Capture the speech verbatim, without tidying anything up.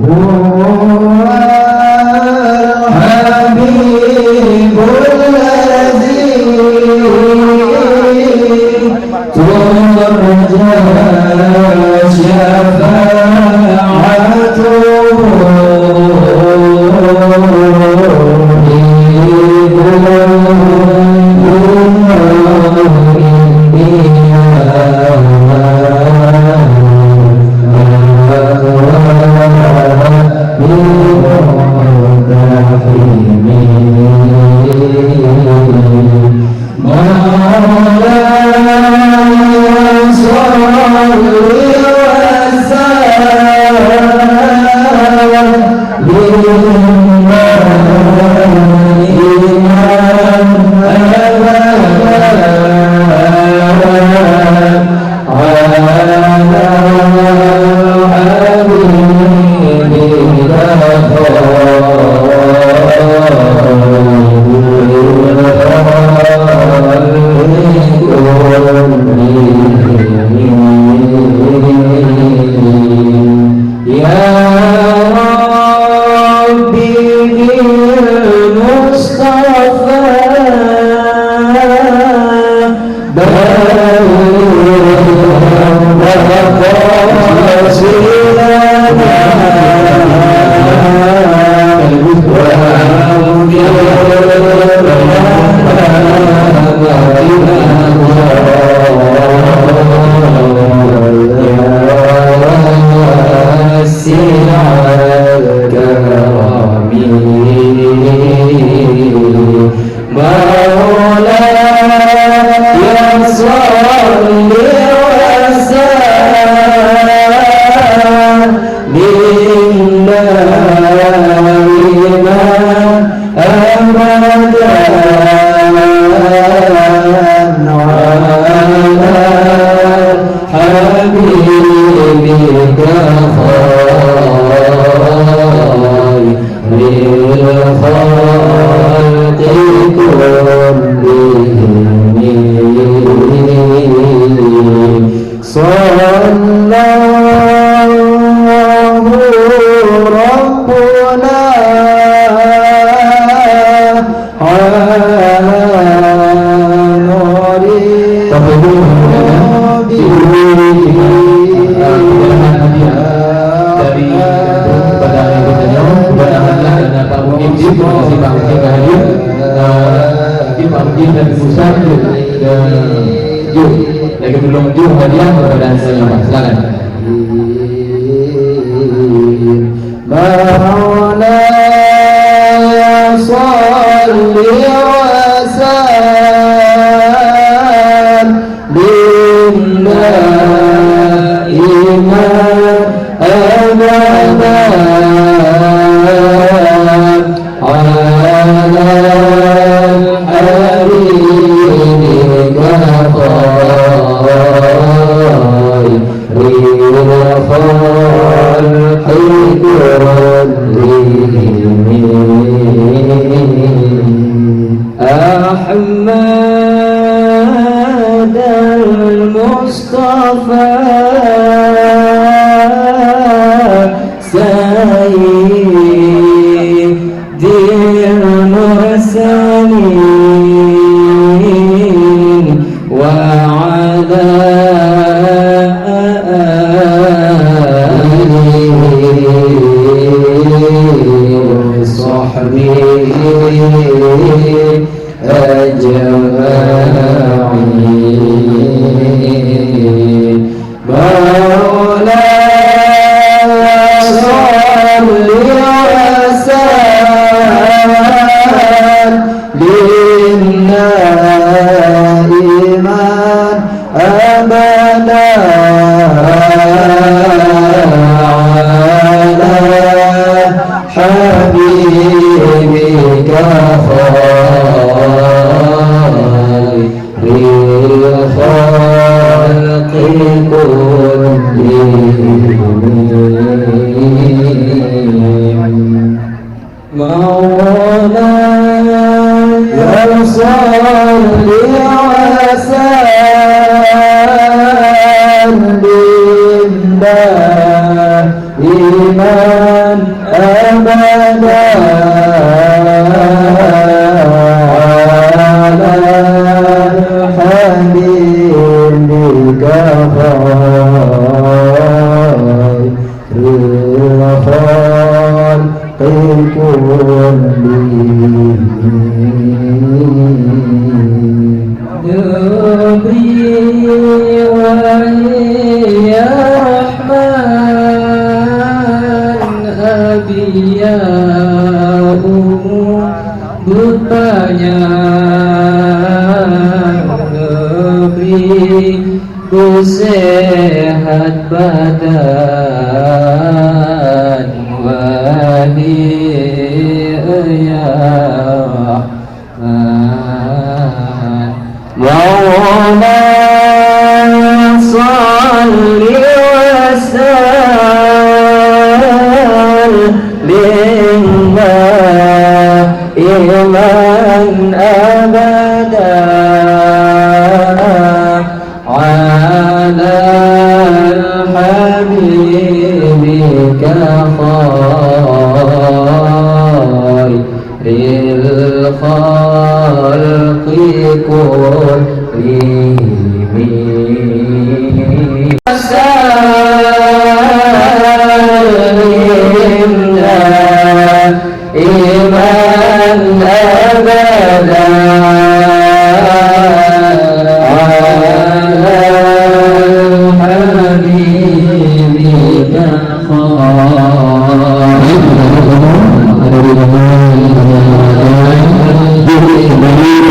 هو الحبيب الذي ترجى شفاعته في كل أمر بها. يا رب بالمصطفى مولاي صل وسلم دائما أبدا على حبيبك خير الخلق كلهم. صلى الله ربنا على نور Bapak Ibu, mudah-mudahan ibu, eh, mudah-mudahan hadiah dari ibu kepada ibu tanya, mudah-mudahan dan Pak Mujib, terima kasih Pak Mujib dah hadir. Eh, mungkin Pak Mujib dan Ibu Sar, eh, jom. Lagi belum jom hadiah kepada saya, Pak. Silakan. مولاي صل وسلم دائما أبدا على حبيبك خير الخلق كلهم. أحمد المصطفى سيد وصحبه أجمعين. مولاي صل وسلم دائما أبدا على حبيبك خير الخلق كلهم. مولاي صل وسلم دائما أبدا على حبيبك خير الخلق كلهم. Neubri wahai ya Rahman, Abi ya Ummu beupanyang, neubri beusehat badan, wahai ya Rahman. Maulana shalli wa sallim daiman abada. Ala habibika khairil khalqi kullihim.